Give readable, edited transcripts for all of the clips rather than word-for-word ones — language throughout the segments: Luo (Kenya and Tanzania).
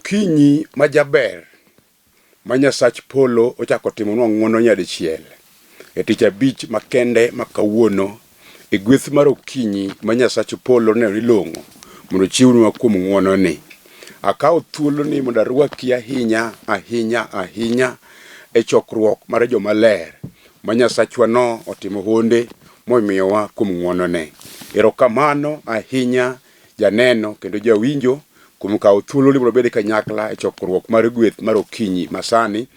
Okinyi ma jaber ma Nyasach polo ochako timonwa ng'wono nyadichiel e tich abich makende ma kawuono e gweth mar okinyi ma Nyasach polo neno ni long'o mondo ochiwnwa kuom ng'wononi. Akawo thuoloni mondo arwaki ahinya ahinya ahinya e chokruok mar jomaler ma Nyasachwa no otimo honde momiyowa kuom ng'wonone. Erokamano ahinya janeno kendo jawinjo kuom kawo thuoloni mondo wabed kanyakla e chokruok mar gweth mar okinyi masani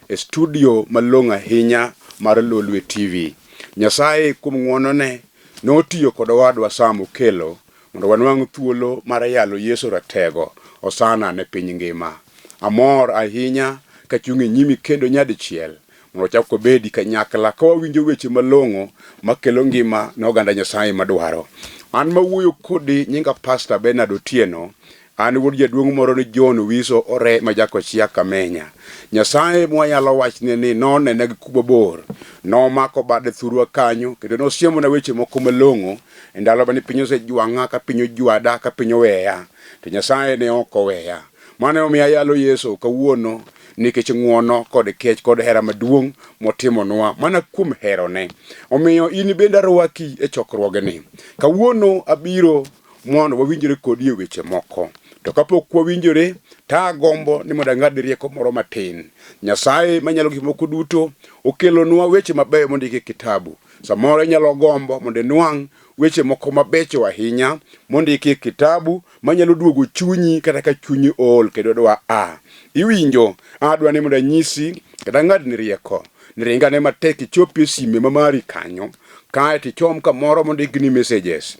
e studio malong'o ahinya mar Lolwe TV. Nyasaye kuom ng'wonone notiyo kod owadwa Sam Okello mondo wanwang' thuolo mar yalo Yesu Ratego Osana ne piny ngima. Amor ahinya kachung' e nyimi kendo nyadichiel mondo wachak wabedi kanyakla ka wawinjo weche malong'o makelo ngima ne oganda Nyasaye madwaro. An mawuoyo kodi nyinga Pastor Bernard Otieno, an wuod jaduong' moro ni John Wiso Ore ma Jakochia Kamenya. Nyasaye mwayalo wachne ni nonena gi kuma bor, nomako bade thurwa kanyo kendo nosiemona weche moko malong'o e ndalo mane piny osejwang'a ka piny ojwada ka piny oweya, to Nyasaye ne ok oweya. Mano emomiyo ayalo Yesu kawuono nikech ng'wono kod kech kod hera maduong' motimonwa mana kuom herone. Omiyo in bende arwaki e chokruogni. Kawuono abiro mondo wawinjre kodi e weche moko. To kapok wawinjore, to agombo ni mondo ang'ad rieko moro matin. Nyasaye manyalo gik moko duto okelonwa weche mabeyo mondiki e kitabu. Samoro inyalo gombo mondo inwang' weche moko mabecho ahinya mondiki e kitabu manyalo duogo chunyi kata ka chunyi ool kendo dwa a. Iwinjo? Adwa ni mondo anyisi kata ang'adni rieko ni ringane matek ichopi e sime ma mari kanyo kae to ichom kamoro mondik ni messages.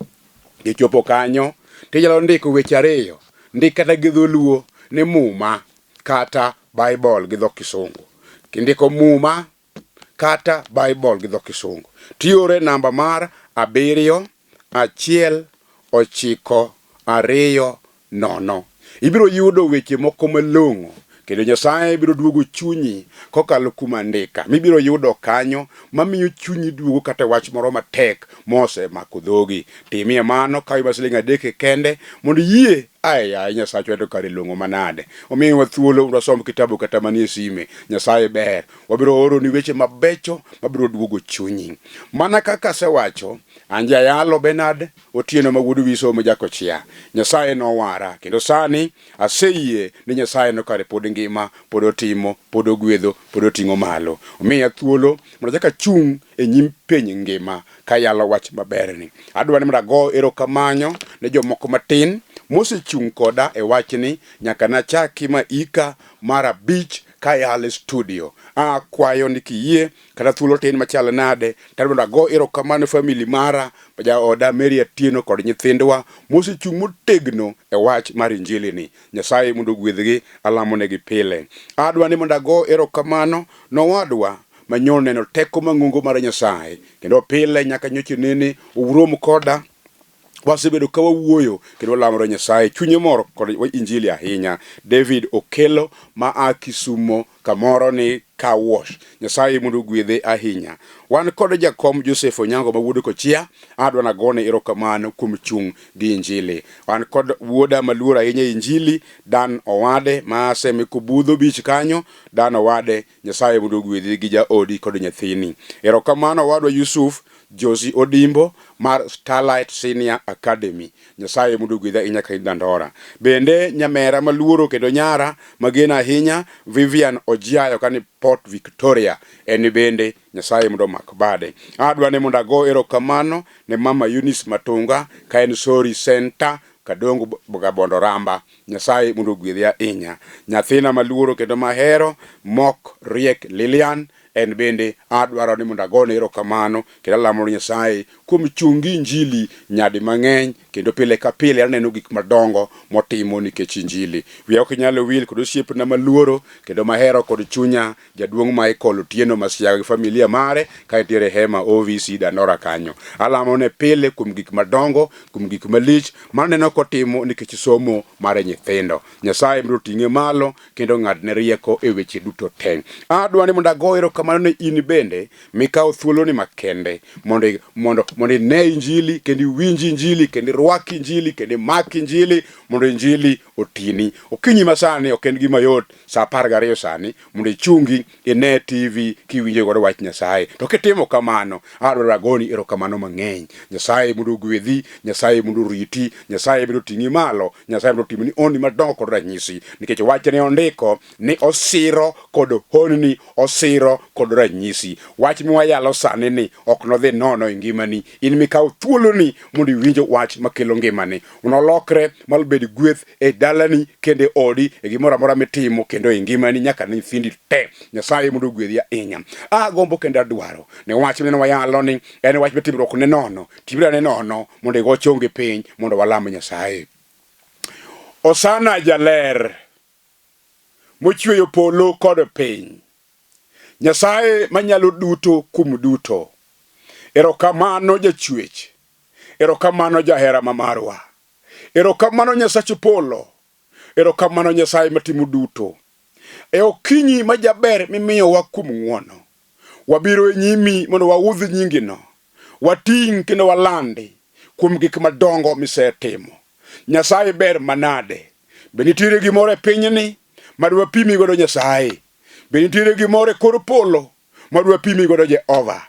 Kichopo kanyo tinyalo ndiko weche ariyo, ndik kata gi dholuo ni muma kata Bible gi dho kisungu. Kindiko muma kata Bible gi dho Kisungu. Tiore namba mar abiriyo achiel ochiko ariyo nono. Ibiro yudo weche moko malong'o kendo Nyasaye biro duogo chunyi kokalo kuom andika mibiro yudo kanyo mamiyo chunyi duogo kata wach moro matek mosemako dhogi. Timie mano kaw ma siling adek kende mondo iyie ae yaye Nyasachwa to kare long'o manade. Omiyowa thuolo mondo wasom kitabu kata manie sime. Nyasaye ber. Wabiro oroni weche mabecho mabiro duogo chunyi. Mana kaka asewacho, an jayalo Bernard Otieno ma wuod Wiso ma Jakochia. Nyasaye nowara kendo sani aseyie ni Nyasaye no kare pod ngima, pod otimo, pod ogwedho, pod oting'o malo. Omiya thuolo mondo achak achung' e nyim piny ngima kayalo wach maberni. Adwa ni mondo ago erokamano ne jomoko matin mosechung' koda e wachni nyaka nachaki ma ika mar abich kayalo e studio. Akwayo ni kiyie kata thuolo tin machal nade to mondo ago erokamano family mara jaoda Mary Atieno kod nyithindwa mosechung' motegno e wach mar injili ni. Nyasaye mondo ogwedhgi, alamonegi pile. Adwa ni mondo ago erokamano nowadwa manyo neno teko mang'ongo mar Nyasaye kendo pile nyaka nyocha nene urom koda wasebedo ka wawuoyo kendo walamoro Nyasaye chunye mor kod injili ahinya. David Okelo ma a Kisumo kamoro ni Car Wash. Nyasaye mondo ogwedhe ahinya. Wan kod jakom Joseph Onyango ma wuod Kochia, adwa nagone erokamano kuom chung' gi injili. Wan kod wuoda maluor ahinya e injili, Dan Owade ma asemi Kobudho Beach kanyo. Dan Owade, Nyasaye mondo ogwedhi gi jaodi kod nyathini. Erokamano owadwa Yusuf Josi Odimbo mar Starlight Senior Academy. Nyasaye mondo ogwedhi ahinya ka in Dandora. Bende nyamera maluoro kendo nyara mageno ahinya Vivian Ojiayo kani Port Victoria en bende Nyasaye mondo omak bade. Adwa ni mondo ago erokamano ne mama Eunice Matunga ka en Sori Center Kadongo Gabondo Ramba. Nyasaye mondo ogwedhi ahinya. Nyathina maluoro kendo mahero Mok Riek Lilian en bende adwaro ni mondo agone erokamano kendo alamo Nyasaye kuom chung' gi injili nyadi mang'eny kendo pile ka pile aneno gik madongo motimo nikech injili. Wiya ok nyal wil kod osiepna maluoro kendo mahero kod chunya jaduong' Michael Otieno Masiaga gi familia mare ka entiere hema OVC Dandora kanyo. Alamo ne pile kuom gik madongo, kuom gik malich maneno kotimo nikech somo mar nyithindo. Nyasaye mondo oting'e malo kendo ng'adne rieko e weche duto te. Adwa ni mondo ago erokamano ne in bende mikawo thuoloni makende mondo mondo mondo ine injili kendo iwinj injili kendo irwak Irwak injili kendo imak injili mondo injili otini. Okinyi ma sani ok en gima yot sa 12 sani mondo ichungi ine TV kiwinjo godo wach Nyasaye. To kitimo kamano, adwaro agoni erokamano mang'eny. Nyasaye mondo ogwedhi, Nyasaye mondo oriti, Nyasaye mondo oting'i malo, Nyasaye mondo otimni honni madongo kod ranyisi. Nikech wachne ondiko ni osiro kod honni, osiro kod ranyisi. Wach miwayalo sani ni ok nodhi nono e ngimani. In mikawo thuoloni mondo iwinj wach makelo ngimani. Nolokre malbed gweth e dalani kendo e odi e gimoro amora mitimo kendo e ngimani nyaka ne nyithindi te. Nyasaye mondo ogwedhi ahinya. Agombo kendo adwaro ne wach mineno wayalo ni en wach mitimruok ne nono. Timre ane nono mondo igo chongi piny mondo walam Nyasaye. Osana jaler mochweyo polo kod piny. Nyasaye manyalo duto kuom duto. Erokamano jachwech. Erokamano jahera ma marwa. Erokamano Nyasach polo. Erokamano Nyasaye matimo duto. E okinyi ma jaber mimiyowa kuom ng'wono, wabiro e nyimi mondo waudh nyingino, wating' kendo walandi kuom gik madongo misetimo. Nyasaye ber manade! Be nitiere gimoro e pinyni ma dwapimi godo Nyasaye? Be nitiere gimoro e kor polo ma dwapimi godo Jehova?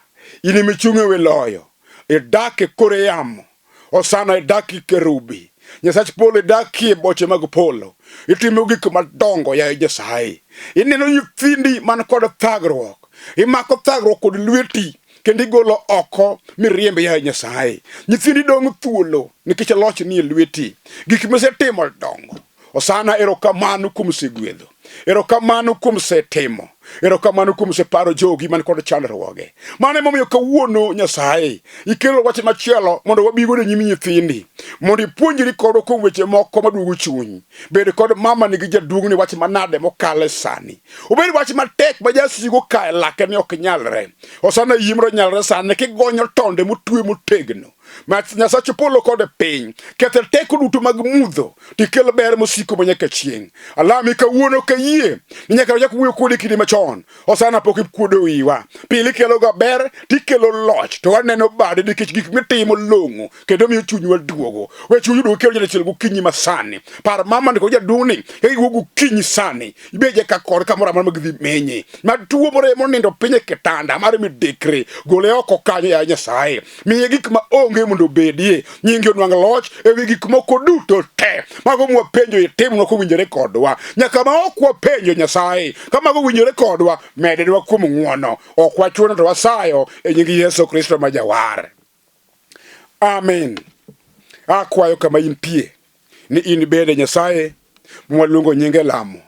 In ema ichung' e wi loyo, idak e kor yamo. Hosana idak e kerubi. Nyasach polo idakie boche mag polo. Itimo gik madongo yaye Nyasaye. Ineno nyithindi man kod thagruok. Imako thagruok kod lweti kendo igolo oko miriemb yaye Nyasaye. Nyithindi dong' thuolo nikech loch nie lweti. Gik misetimo dongo. Osana erokamano kuom segwedho. Erokamano kuom setimo. Erokamano kuom separo jogi man kod chandruoge. Mano emomiyo kawuono Nyasaye ikelo wach machielo mondo wabi godo e nyim nyithindi. Mondo ipuonjri kodwa kuom weche moko maduogo chuny. Bed kod mama nigi jaduong'ni wach manade mokale sani. Obed wach matek ma jasigu kae lake ni ok nyalre. Osana yie mondo nyalre sani kigonyo tonde motwe motegno. Mach Nyasach polo kod piny, kethe teko duto mag mudho, tikel ber mosiko ma nyaka chieng'. Alami kawuono kayie ni nyaka wachak wuoyo kodi kinde machon. Osana pok ikuodo wiwa. Pile ikeloga ber tikelo loch to waneno bade nikech gik mitimo long'o kendo miyo chunywa duogo. We chuny duogo kelo jadichiel gokinyi masani. Par mama ni kod jaduong'ni ka giwuok gokinyi sani ibeje ka kor kamoro amora ma gidhi menye. Ma tuo moro monindo piny e kitanda mar midekre gole oko kanyo ya Nyasaye. Miye gik ma onge mondo obedie. Nyingi onwang' loch e wi gik moko duto te. Mago mwapenjo itimnwa kowinjore kodwa. Nyaka ma ok wapenjo Nyasaye, ka mago owinjore kodwa, mednwa kuom ng'wono. Ok wachuno to wasayo e nying Yesu Kristo ma Jawar. Amen. Akwayo kama intie ni in bende Nyasaye mwaluongo nyinge lamo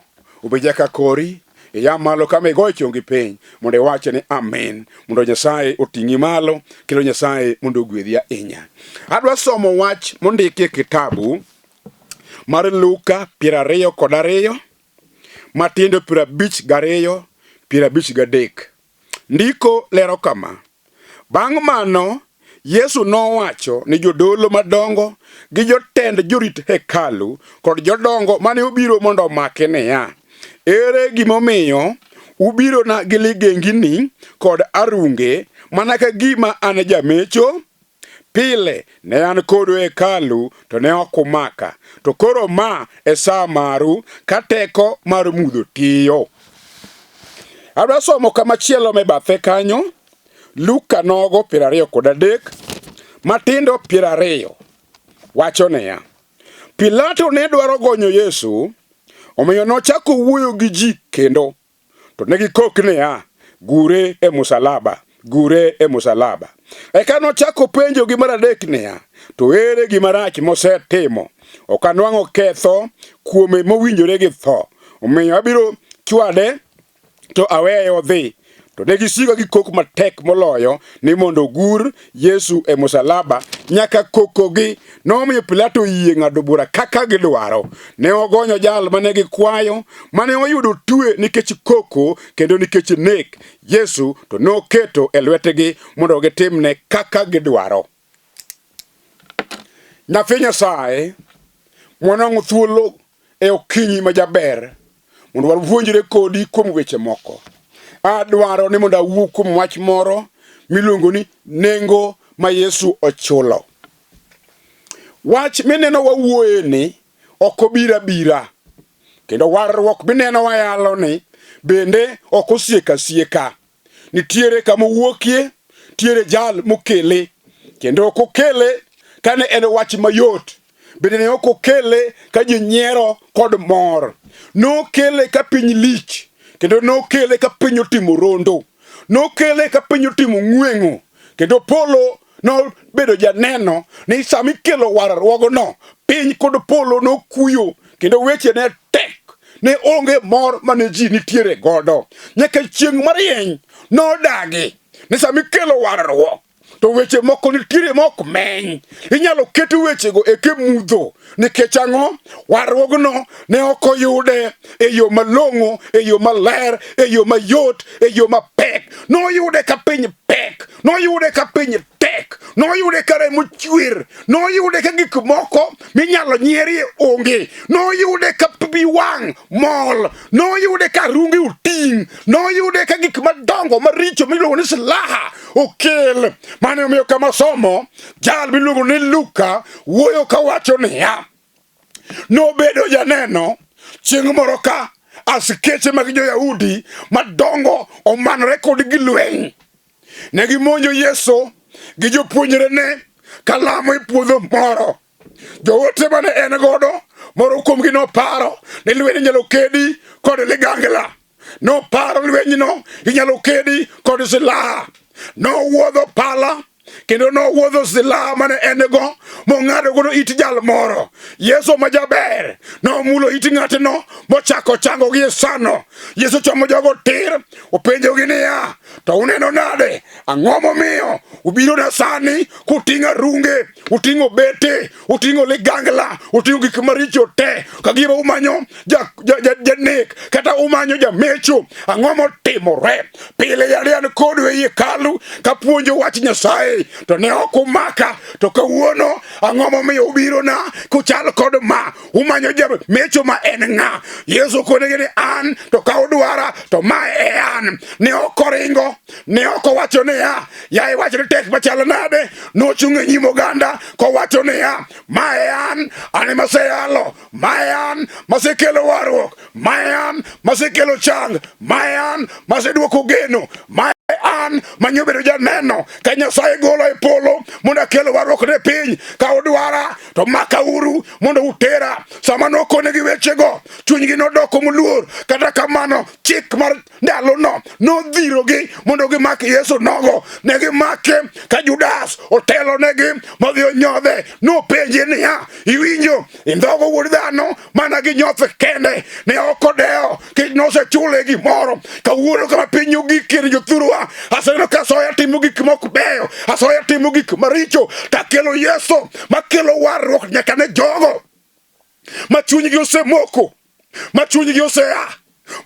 obed jaka kori iya malo kama igoyo chongi piny mondo iwach ni amen mondo Nyasaye oting'i malo kendo Nyasaye mondo ogwedhi ahinya. Adwa somo wach mondiki e kitabu mar Luka 22 matindo 52 53. Ndiko lero kama: Bang' mano, Yesu nowacho ni jodolo madongo gi jotend jorit hekalu kod jodongo mane obiro mondo omake niya, Ere gimomiyo ubirona gi ligengini kod arunge mana ka gima an jamecho? Pile ne an kodu e hekalu to ne ok umaka, to koro ma e sa maru ka teko mar mudho tiyo. Adwa somo kamachielo me bathe kanyo, Luka nogo 23 matindo 20 wacho niya, Pilato ne dwaro gonyo Yesu, omiyo nochako wuoyo gi ji kendo. To ne gikok niya, Gure e musalaba! Gure e musalaba! Eka nochako penjogi mar adek niya, To ere gima rach mosetimo? Ok anwang'o ketho kuome mowinjore gi tho. Omiyo abiro chwade to aweye odhi. To ne gisiko gikok matek moloyo ni mondo ogur Yesu e musalaba nyaka kokogi nomiyo Pilato oyie ng'ado bura kaka gidwaro. Ne ogonyo jal mane gikwayo, mane oyudo twe nikech koko kendo nikech nek. Yesu to noketo e lwetgi mondo gitimne kaka gidwaro. Nyathi Nyasaye, mwanwang'o thuolo e okinyi ma jaber mondo wapuonjre kodi kuom weche moko. Adwaro ni mondo awuo kuom wach moro miluongo ni nengo ma Yesu ochulo. Wach mineno wawuoye ni ok obiro abira, kendo warruok mineno wayalo ni bende ok osiek asieka. Nitiere kama owuokie, nitiere jal mokele, kendo ok okele kane en wach mayot, bende ne ok okele ka ji nyiero kod mor. Nokele ka piny lich, kendo nokele ka piny otimo rondo. Nokele ka piny otimo ng'weng'o, kendo polo nobedo janeno ni sama ikelo warruogno, piny kod polo nokuyo kendo weche ne tek, ne onge mor mane ji nitiere godo. Nyaka chieng' marieny nodagi ni sama ikelo warruok to weche moko nitiere ma ok meny, inyalo ket wechego eke mudho. Nikech ang'o? Warruogno ne ok oyude e yo malong'o, e yo maler, e yo mayot, e yo mapek. Noyude ka piny pek, noyude ka piny tek, noyude ka remo chwer, noyude ka gik moko minyalo nyierie onge, noyude ka pi wang' mol, noyude ka runge oting', noyude ka gik madongo maricho miluongo ni silaha okel. Mano omiyo kama somo, jal miluongo ni Luka wuoyo kawacho niya, nobedo janeno chieng' moro ka askeche mag jo-Yahudi madongo omanore kod gi lweny. Ne gimonjo Yesu gi jopuonjrene kalamo e puodho moro. Joote mane en godo, moro kuomgi noparo ni lweny inyalo kedi kod ligangla. Noparo lwenyno inyalo kedi kod silaha. Nowuodho pala kendo nowuodho silaha mane en go mong'ado godo it jal moro. Yesu ma jaber nomulo it ng'atno mochako chango gi e sano. Yesu chomo jogo tir, openjogi niya, to uneno nade? Ang'o momiyo ubirona sani kuting'o arunge, uting'o bete, uting'o ligangla, uting'o gik maricho te, ka gima umanyo janek kata umanyo jamecho? Ang'o motimore? Pile yande an kodu ei hekalu kapuonjo wach Nyasaye, to ne ok umaka. To kawuono ang'o momiyo ubirona kuchal kod ma? Umanyo jamecho ma en ng'a? Yesu konegi ni an, to ka udwara to ma e an. Ne ok oringo, ne ok owacho niya, yaye wachni tek machalo nade. Nochung' e nyim oganda kowacho niya, ma e an, an ema aseyalo, ma e an masekelo warruok, ma e an masekelo chang, ma e an maseduoko geno, ma e an manyobedo janeno ka Nyasaye golo e polo mondo akel warruok ne piny. Ka udwara to makauru mondo utera. Sama nokonegi wechego, chunygi nodoko moluor. Kata kamano, chik mar ndalono nodhirogi mondo gimak Yesu nogo. Ne gimake ka Judas otelonegi modhi onyodhe. Nopenje niya, iwinjo indhogo wuod dhano mana gi nyoth kende? Ne ok odewo kech nosechule gimoro. Kawuono kama piny ogikie ni jothurwa, aseneno ka asoya timo gik mok beyo, asoya timo gik maricho, takelo Yesu makelo warruok nyaka ne jogo ma chunygi osemoko, ma chunygi osea,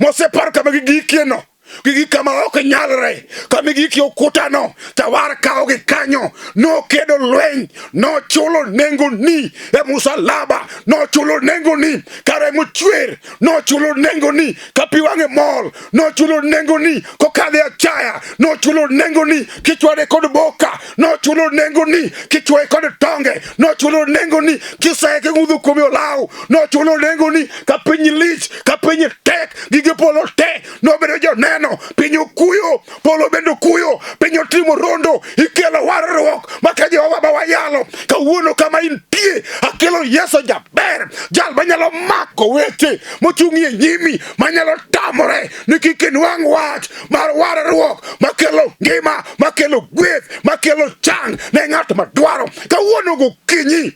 moseparo kama gigikieno, gigik kama ok nyalre, kama gigikie okutano, tawar kawogi kanyo. Nokedo lweny, nochulo nengoni e musalaba, nochulo nengoni ka remo chwer, nochulo nengoni ka pi wang'e mol, nochulo nengoni kokadhe achaya, nochulo nengoni kichwade kod boka, nochulo nengoni kichwoye kod tonge, nochulo nengoni kiseye king'udho kuome olaw, nochulo nengoni ka piny lich, ka piny tek, gige polo te nobedo joneno. Piny okuyo, polo bende okuyo, piny otimo rondo, ikelo warruok maka Jehova ma wayalo kawuono. Kama intie, akelo Yesu jaber, jal manyalo mako weche mochung'ie nyimi, manyalo tamore ni kik inwang' wach mar warruok makelo ngima, makelo gweth, makelo chang ne ng'at madwaro. Kawuono gokinyi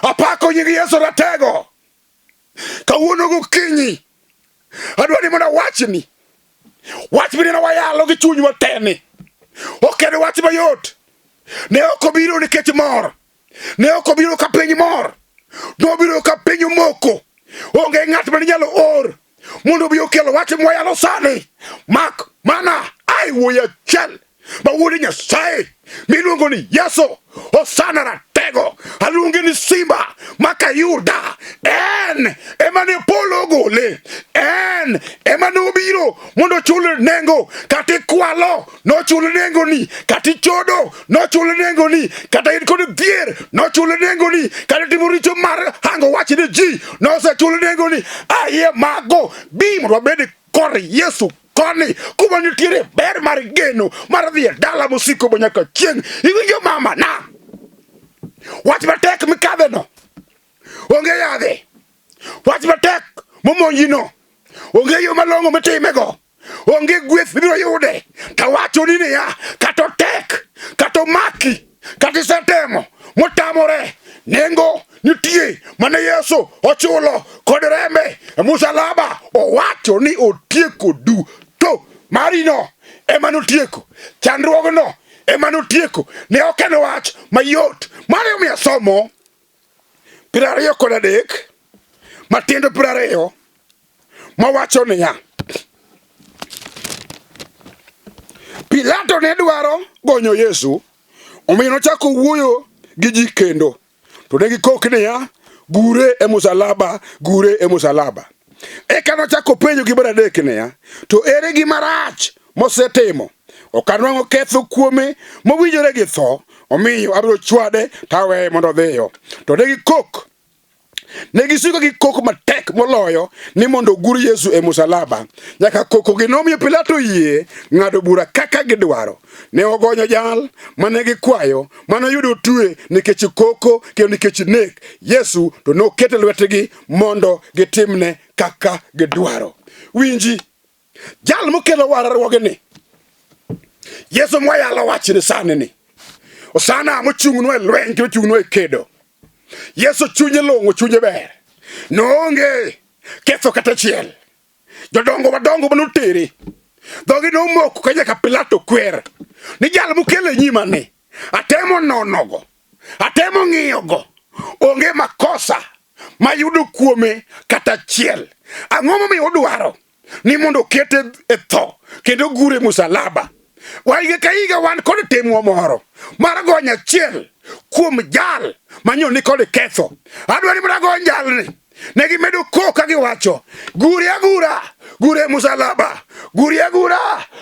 apako nying Yesu ratego. Kawuono gokinyi adwa ni mondo awachni wach mineno wayalo gi chunywa te ni ok en wach mayot. Ne ok obiro nikech mor, ne ok obiro ka piny mor, nobiro ka piny omoko. Onge ng'at mane nyalo or mondo obi okel wach mwayalo sani, mak mana ai wuoyi achiel ma wuod Nyasaye miluongo ni Yesu. Hosana ratego, aluonge ni simba maka Yuda. En ema ne polo ogole, en En ema nobiro mondo ochul nengo. Kata ikwalo, nochul nengoni. Kata ichodo, nochul nengoni. Kata in kod dhier, nochul nengoni. Kata itimo richo mar hango wach ne ji, nosechul nengoni. Aye mago, bi mondo wabed kor Yesu koni kuma nitiere ber mar geno mar dhi e dala mosiko ma nyaka chieng'. Iwinjo mama na? Wach matek mikadheno onge yadhe. Wach matek momonjino onge yo malong'o mitimego. Onge gweth mibiro yude. Tawachoni niya, kata otek, kata omaki, kata isetemo motamore, nengo nitie mane Yesu ochulo kod rembe e musalaba. Owacho ni otieko duto. Marino ema notieko chandruogno, ema notieko. Ne ok en wach mayot. Mano emomiyo somo 23 matindo 20 mawacho niya, Pilato ne dwaro gonyo Yesu, omiyo nochako wuoyo gi ji kendo. To ne gikok niya, Gure e musalaba, gure e musalaba. Eka nochako penjogi mar adek niya, To ere gima rach mosetimo? Ok anwang'o ketho kuome mowinjore gi tho, omiyo abiro chwade to aweye mondo odhiyo. To ne gikok Ne gisiko gi koko matek moloyo ni mondo ogur Yesu e musalaba. Nyaka kokogi nomiyo Pilato yie ng'ado bura kaka gidwaro. Ne ogonyo jal mane gikwayo, mane oyudo otwe nikech koko kendo nikech nek. Yesu to noketo e lwetgi mondo gitimne kaka gidwaro. Winji, jal mokelo warruogni, Yesu mwayalo wachni sani ni, Osana mochung'nwa e lweny kendo ochung'nwa e kedo. Yesu chunye long'o, chunye ber. Noonge ketho kata achiel. Jodongo madongo mane otere, dhogi nomoko ka nyaka Pilato kwer ni jal mokelo e nyima ni, atemo nonogo, atemo ng'iyogo, onge makosa mayudo kuome kata achiel. Ang'o momiyo udwaro ni mondo okete e tho kendo ogure musalaba? Wa higa ka higa wan kod timwa moro mar gonyo achiel kuom jal manyo ni kod ketho. Adwa ni mondo agony jalni. Ne gimedo kok ka giwacho, gure agura, gure musalaba, gure agura,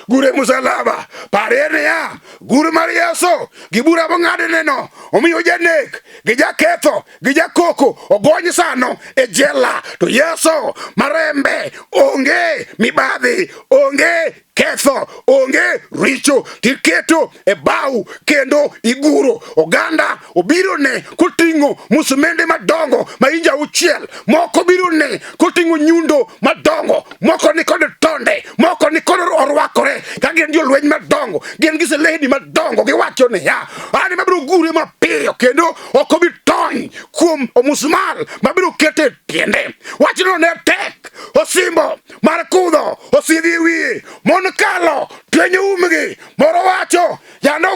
gure musalaba. Parie niya, gur mar Yesu gi bura mong'adneno omiyo janek gi jaketho gi jakoko ogony sano e jela, to Yesu marembe onge mibadhi, onge ketho, onge richo, tiketo e bau kendo iguro. Oganda obiro ne koting'o musmende madongo ma inja auchiel, moko biro ne koting'o nyundo madongo, moko ni kod tonde, moko ni kod orwakore ka gin jolweny madongo, gin gi seleni madongo. Giwacho niya, an ema abiro gure mapiyo kendo ok obi tony kuom omusmal mabiro kete e tiende. Wachno ne tek, osimbo mar kudho osidhi e wiye, mon kalo twenyo umgi. Moro wacho yando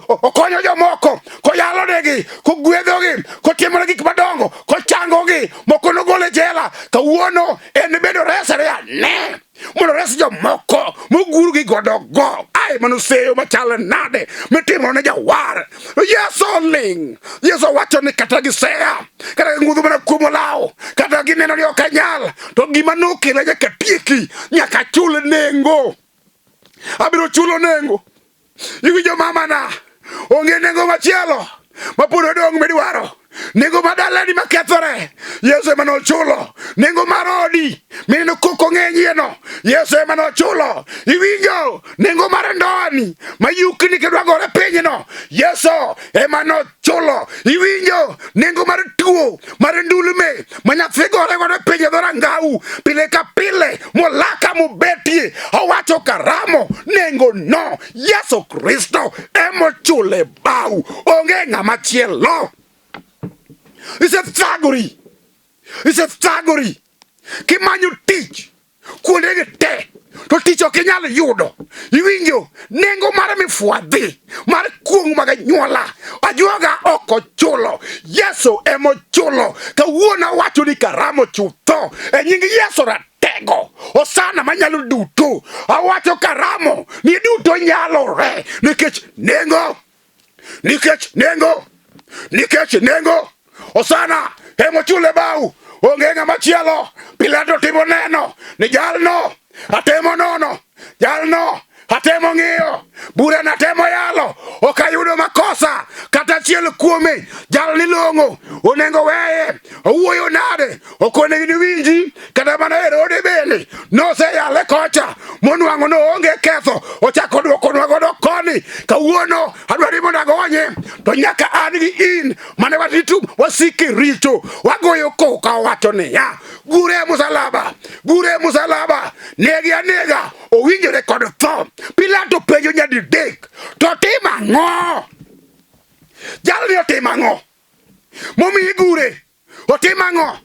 okonyo jomoko koyalonegi, kogwedhogi, kotimonegi gik madongo, kochangogi, moko nogolo e jela. Kawuono en bedo resore ane mondo ores jomoko mogur gi godogo. Ai, mano seyo machalo nade mitimo ne jawar. Yesu oling'. Yesu wacho ni kata giseya, kata ging'udho mana kuom olawo, kata gineno ni ok anyal, to gima nokela nyaka tieki, nyaka chul nengo. Abiro chulo nengo. Iwinjo mamana? Onge nengo machielo ma pod odong' midwaro. Nengo mar dalani makethore, Yesu ema nochulo. Nengo mar odi mineno koko ng'enyie no, Yesu ema nochulo. Iwinjo? Nengo mar ndoani ma yukni kidwa gore piny no, Yesu ema nochulo. Iwinjo? Nengo mar tuo mar ndulme ma nyathi gore godo piny e dhorangau pile ka pile molaka mobetie, owacho karamo nengo no Yesu Kristo emochule bau, onge ng'ama chielo. Isethagori, isethagori kimanyo tich kuondegi te to tich ok inyal yudo. Iwinjo nengo mar mifwadhi mar kuong' mag anyuola ajuoga ok ochulo, Yesu emochulo. Kawuono awacho ni karamo chutho e nying Yesu ratego osana manyalo duto. Awacho karamo ni duto nyalore nikech nengo, nikech nengo, nikech nengo. Osana emochule bau. Onge ng'ama chielo. Pilato timo neno ni jalno atemo nono, jalno atemo ng'iyo, bura natemo yalo, ok ayudo makosa kata achiel kuome. Jalni long'o, onego weye. Owuoyo nade? Ok onego niwinji. Kata mana Herode bende noseyale kocha monwang'o noonge ketho, ochako dwokonwa godo koni. Kawuono adwa ni mondo agonye, to nyaka an gi in mane waritu wasike richo wagoyo koko wacho niya, gure e musalaba, gure e musalaba, negi anega, owinjore kod tho. Pilato penjo nyadidek, to tim ang'o? Jalni otim ang'o momiyo igure? Otim ang'o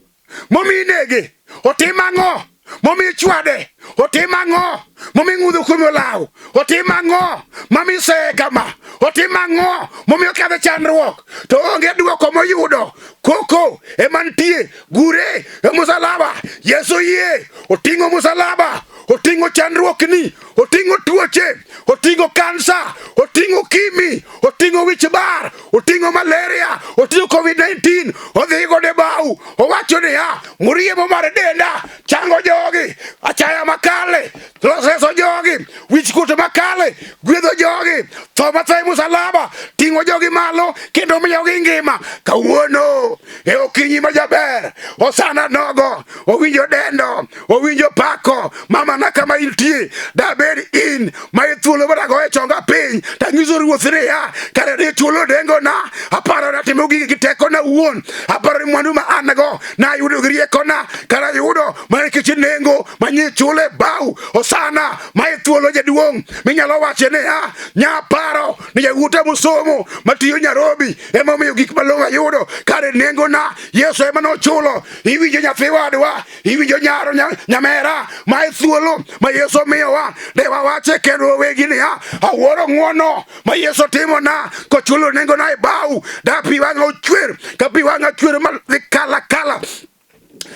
momiyo inege? Otim ang'o momiyo ichwade? Otim ang'o momiyo ing'udho kuome olaw? Otim ang'o momiyo iseye kama? Otim ang'o momiyo okadho chandruok? To onge dwoko moyudo. Koko ema nitie, gure e musalaba. Yesu yie, oting'o musalaba, oting'o chandruokni, oting'o tuoche, oting'o kansa, oting'o kimi, oting'o wich bar, oting'o malaria, oting'o COVID-19, odhi godo e bau, owacho niya, muriemo mar denda chango jogi, achaya makale reso jogi, wichkuot makale gwedho jogi, tho matho e musalaba ting'o jogi malo kendo miyogi ngima. Kawuono e okinyi ma jaber, osana nogo, owinjo dendo, owinjo pako. Mama na kama intie, dabed in ma ithuolo mar agoye chonga piny tanyiso ruoth niya, kare ni chulo nengona, aparo natimo gigi gi tekona wuon, aparo ni mwandu ma an go nayudo gi riekona, kara yudo mana nikech nengo manye chule bau. Osana ma ithuolo jaduong' minyalo wache niya, nyaparo ni jawuota mosomo matiyo Nairobi emomiyo gik malong'o ayudo, kare nengona Yesu ema nochulo. Iwinjo nyathi wadwa, iwinjo nyaro nyamera, ma e thuolo ma Yesu omiyowa de wawache kendo wawegi niya, awuoro ng'wono ma Yesu timona kochulo nengona e bau, da pi wang'a ochwer ka pi wang'a chwer ma dhi kala kala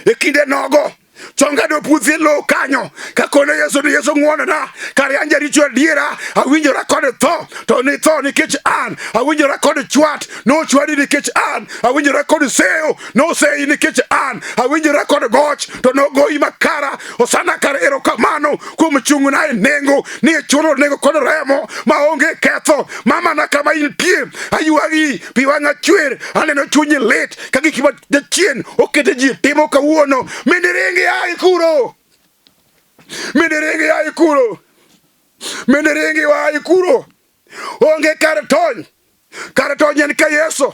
e kinde nogo chonga dopudhi e lowo kanyo kakono Yesu ni Yesu ng'wonona kare an jaricho adiera awinjora kod tho to ni tho nikech an awinjora kod chwat nochwadi nikech an awinjora kod seyo noseyi nikech an awinjora kod goch to nogoyi makara. Osana kar erokamano kuom chung'na e nengo ni ichulo nengo kod remo maonge ketho. Mamana kama intie aywagi pi wang'a chwer aneno chunyi lit ka gik ma jachien okete ji timo kawuono. Mindiringi ai kuro, mindiringi ai kuro, mindiringi ai kuro. Onge kar tony, kar tony en ka Yesu.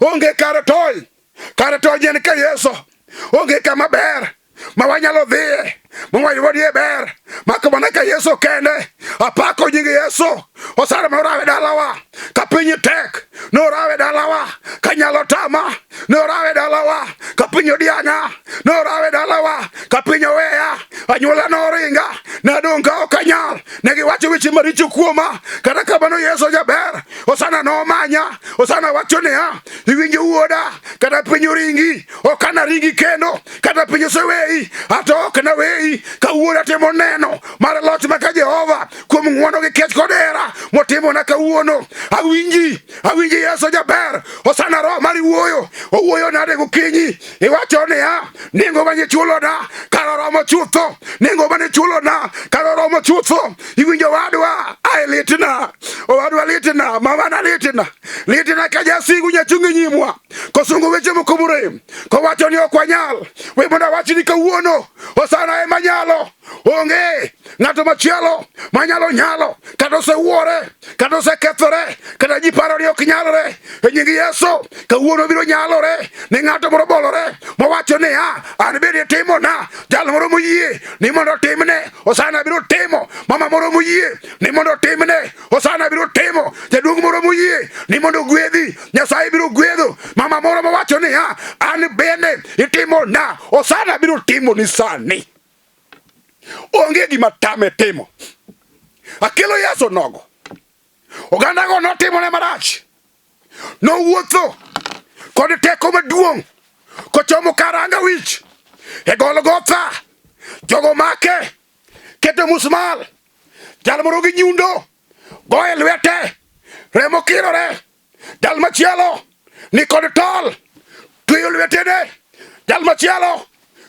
Onge kar tony, kar tony en ka Yesu. Onge kama ber ma wanyalo dhiye ma wayudie ber mak mana ka Yesu kende. Apako nying Yesu. Osara norawe dalawa ka piny tek, norawe dalawa ka nyalo tama, norawe dalawa ka piny odianga, norawe dalawa ka piny oweya, anyuola noringa, nadong' ka ok anyal. Ne giwacho weche maricho kuoma, kata kamano Yesu jaber. Osana nomanya, Osana wacho niya, iwinjo wuoda, kata piny oringi, ok anaringi kendo, kata piny oseweyi, ato ok naweyi. Kawuono atimo neno mar loch maka Jehova kuom ng'wono gi kech kod hera motimona kawuono. Awinji, awinji Yesu jaber. Osana roho mari wuoyo, owuoyo nade gokinyi? Iwacho niya, nengo mane ichulona kar oromo chutho, nengo mane ichulona kar oromo chutho. Iwinjo wadwa, ai litna, owadwa litna, mamana litna, litna ka jasigu nyachung' e nyimwa kosungo weche moko morem kowacho ni ok wanyal. We mondo awachni kawuono, Osana ema nyalo, onge ng'ato machielo manyalo nyalo, kata osewuore, kata osekethore, kata ji paro ni ok nyalre. E nying Yesu, kawuono biro nyalore ni ng'ato moro bolore mowacho niya, an bende itimona. Jal moro moyie ni mondo otimne, Osana biro timo. Mama moro moyie ni mondo otimne, Osana biro timo. Jaduong' moro moyie ni mondo ogwedhi, Nyasaye biro gwedho. Mama moro mowacho niya, an bende itimona, Osana biro timoni sani. Onge gima tame timo. Akelo Yesu nogo. Ogandago notimone marach. Nowuotho kod teko maduong' kochomo karanga wich e Golgotha. Jogo make, keto musmal, jal moro gi nyundo goye lwete, remo kirore. Jal machielo ni kod tol, tweyo lwetene. Jal machielo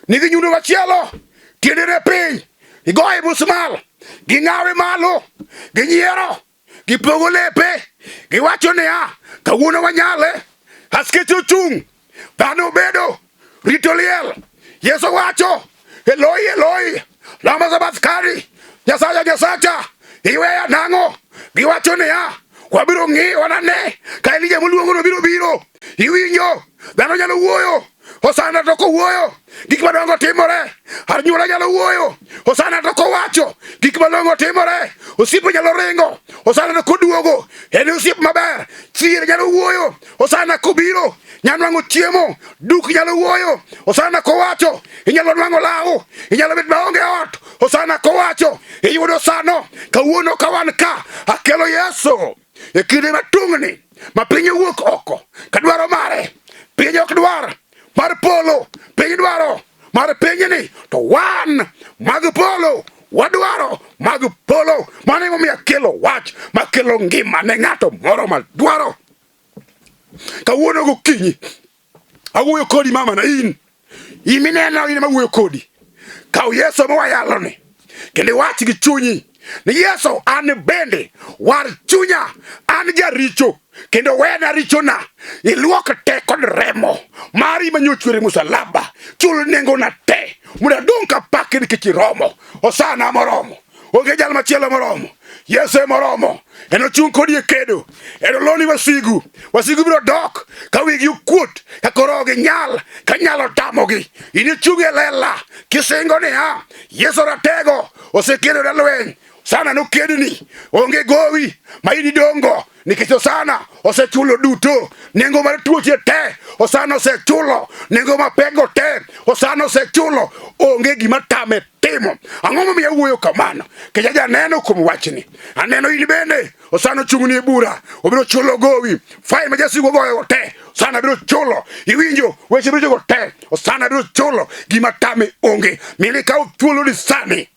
nigi nyundo machielo, tiendene piny, igoye musmal, ging'awe malo, ginyiero, gipogo lepe, giwacho niya, kawuono wanyale. Askeche ochung', dhano obedo, rito liel. Yesu wacho, Eloi, Eloi, lama sabakthani, Nyasacha, Nyasacha, iweya nang'o? Giwacho niya, wabiro ng'iyo wanane ka Elija moluongono biro biro. Iwinjo, dhano nyalo wuoyo, Hosana to kowuoyo, gik madongo timore. Anyuola nyalo wuoyo, Hosana to kowacho, gik malong'o timore. Osiepe nyalo ringo, Hosana to koduogo, en osiep maber. Chier nyalo wuoyo, Hosana kobiro, nyalo nwang'o chiemo. Duk nyalo wuoyo, Hosana kowacho, inyalo nwang'o law, inyalo bet maonge ot. Hosana kowacho, iyudo sano. Kawuono ka wan ka, akelo Yesu e kinde matungni ma piny owuok oko ka dwaro mare. Piny ok dwar mar polo, piny dwaro mar pinyni, to wan mag polo wadwaro mag polo. Mano emomiyo akelo wach makelo ngima ne ng'ato moro madwaro. Kawuono gokinyi awuoyo kodi mama na in in mineno in ema wuoyo kodi. Kaw Yesu ma wayaloni kendo iwach gi chunyi ni Yesu, an bende war chunya, an jaricho kendo wena richona, iluok te kod remo mari ma nyochwer e musalaba, chul nengona te mondo adong' ka paki nikech iromo. Hosana moromo, onge jal machielo moromo. Yesu emoromo, en ochung' kodi e kedo, en oloni wasigu. Wasigu biro dok ka wigi okuot, ka koro ok ginyal, ka nyalo tamogi. In ichung' e lela kisingo niya, Yesu ratego osekedo na lweny, sana nokedni, onge gowi ma in idong'go nikech Hosana osechulo duto nengo mar tuoche te, Hosana osechulo nengo mapekgo te, Hosana osechulo, onge gima tame timo. Ang'o momiyo awuoyo kamano? Nikech ajaneno kuom wachni. Aneno in bende Hosana ochung'ni e bura, obiro chulo gowi, fain ma jasigu ogoyogo te, Hosana biro chulo. Iwinjo weche marichogo te, Hosana biro chulo. Gima tame onge. Mili kaw thuoloni sani,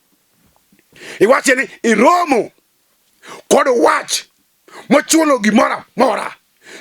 iwache ni iromo kod wach mochulo gimoro amora,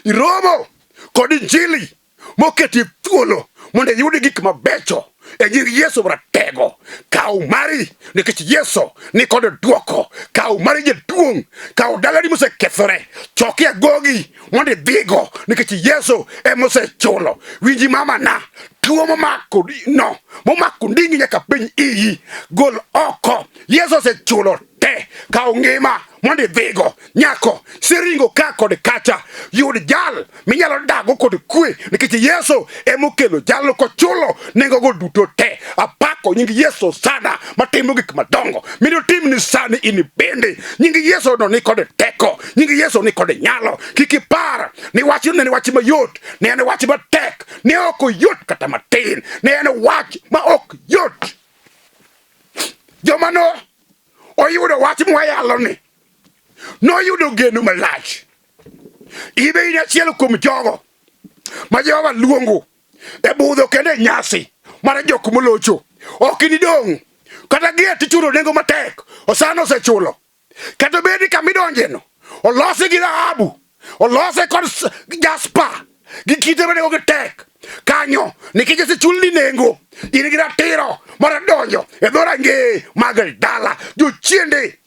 iromo kod injili moketi thuolo mondo iyud gik mabecho e nying Yesu ratego. Kaw mari nikech Yesu ni kod dwoko. Kaw mari jaduong', kaw dalani mosekethore, choki agogi mondo idhigo nikech Yesu emosechulo. Winji mamana, tuo momako no momako ndingi nyaka piny iyi, gol oko. Yesu osechulo te. Kaw ngima mondo idhigo. Nyako, siringo ka kod kacha, yud jal minyalo dago kod kwe nikech Yesu emokelo jalno kochulo nengogo duto te. Apako nying Yesu sana matimo gik madongo mino timni sani in bende. Nying Yesu no ni kod teko, nying Yesu ni kod nyalo. Kik ipar ni wachno ne en wach mayot, ne en wach matek, ne ok oyot kata matin, ne en wach ma ok yot. Joma no oyudo wach mwayaloni noyudo geno malach. Ibe in achiel kuom jogo ma Jehova luongo e budho kendo e nyasi mar jok molocho. Ok inidong' kata gie tichulo nengo matek. Osana osechulo. Kata bed ni kama idonjeno olose gi dhahabu, olose kod jaspa gi kite ma nengogi tek kanyo, nikech osechulni nengo, in gi ratiro mar donjo e dho rangeye mag dala. Jochiende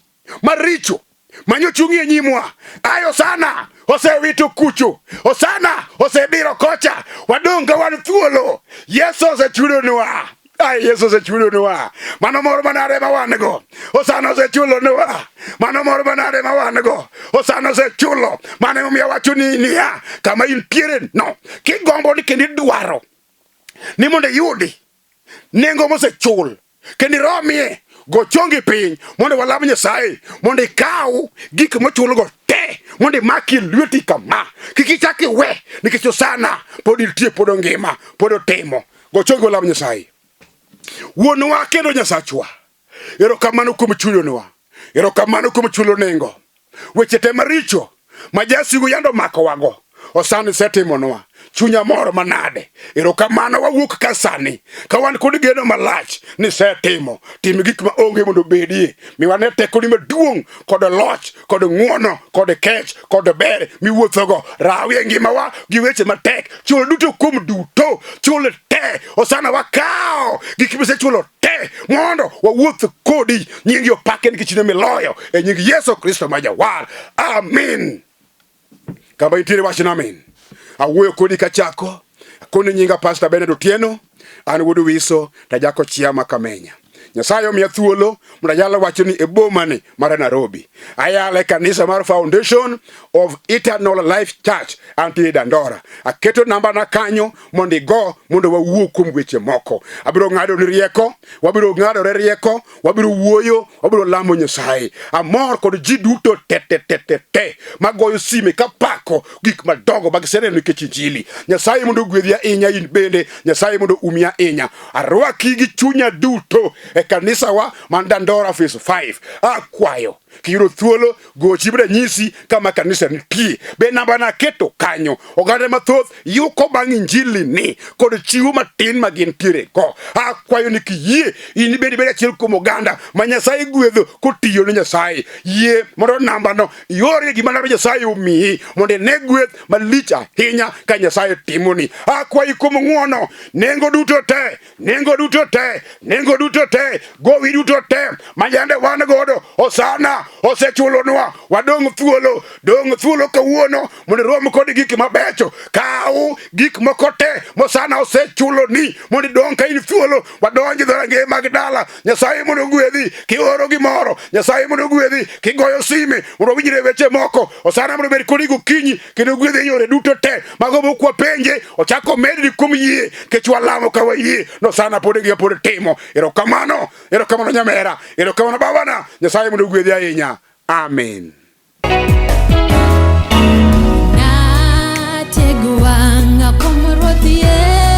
maricho manyo chung'i e nyimwa. Ai Hosana osewito kucho, Hosana osebiro kocha, wadong' ka wan thuolo. Yesu osechulonwa. Ai Yesu osechulonwa. Mano mor manade ma wan go. Hosana osechulonwa. Mano mor manade ma wan go. Hosana osechulo. Mano emomiyo awacho ni niya, kama intiere no, kigombo ni kendo idwaro ni mondo iyudi nengo mosechul kendo iromie, go chongi piny mondo walam Nyasaye mondo ikaw gik mochulgo te mondo imaki lweti kama, kik ichak iwe nikech Hosana pod nitie, pod ongima, pod otimo. Go chongi walam Nyasaye. Wuonwa kendo Nyasachwa, erokamano kuom chulonwa, erokamano kuom chulo nengo weche te maricho ma jasigu yando omakowago. Osana isetimonwa. Chunya mor manade. Erokamano wawuok ka sani ka wan kod geno malach ni isetimo. Tim gik ma onge mondo obedie. Mi wane tekoni maduong' kod loch kod ng'wono kod kech kod ber miwuothogo. Rawi e ngimawa gi weche matek. Chul duto kuom duto. Chul te. Osana wakawo gik misechulo te mondo wawuoth kodi. Nyingi opake nikech in emiloyo. E nying Yesu Kristo ma Jawar. Amin. Kama intiere wachna amin. Awuoyo kodi kachako. Akoni nyinga Pastor Bernard Otieno. An wuod Wiso tajako chia ma Kamenya. Nyasaye omiya thuolo mondo anyal wacho ni e bomani mar Nairobi. Ayalo e kanisa mar Foundation of Eternal Life Church antie Dandora. Aketo nambana kanyo mondo igo mondo wawuo kuom weche moko. Abiro ng'ado ni rieko, wabiro ng'adore rieko, wabiro wuoyo, wabiro lamo Nyasaye. Amor kod ji duto te te te te te magoyo sime kapako gik madongo mag giseneno nikech Injili. Nyasaye mondo ogwedhi ahinya in bende, Nyasaye mondo umi ahinya. Arwaki gi chunya duto e kanisawa man Dandora Phase 5. Akwayo kiyudo thuolo gochi mondo anyisi kama kanisa nitie. Be namba na aketo kanyo. Oganda mathoth yuko bang' injili ni kod chiwo matin ma gintiere go. Akwayo ni kiyie in ibed ibed achiel kuom oganda ma Nyasaye gwedho kotiyo ne Nyasaye. Yie mondo nambano iorye gima dwaro Nyasaye omiyi mondo ine gweth malich ahinya ka Nyasaye timoni. Akwayi kuom ng'wono, nengo duto te, nengo duto te, nengo duto te, gowi duto te ma yande wan godo, Hosana osechulonwa, wadong' thuolo, dong' thuolo kawuono mondo irom kod gik mabecho. Kaw gik moko te mosana osechuloni mondo idong' ka in thuolo, wadonj e dhorangeye mag dala. Nyasaye mondo ogwedhi kioro gimoro, Nyasaye mondo ogwedhi kigoyo sime mondo wawinjre weche moko. Hosana mondo obed kodi gokinyi kendo ogwedhi e yore duto te mago mok wapenje, ochak omedni kuom yie nikech walamo ka wayie nosana pod ngima pod timo. Erokamano, erokamano nyamera, erokamano babana. Nyasaye mondo ogwedhi ahinya. Amen. Natego wang'a kuom Ruoth Yesu.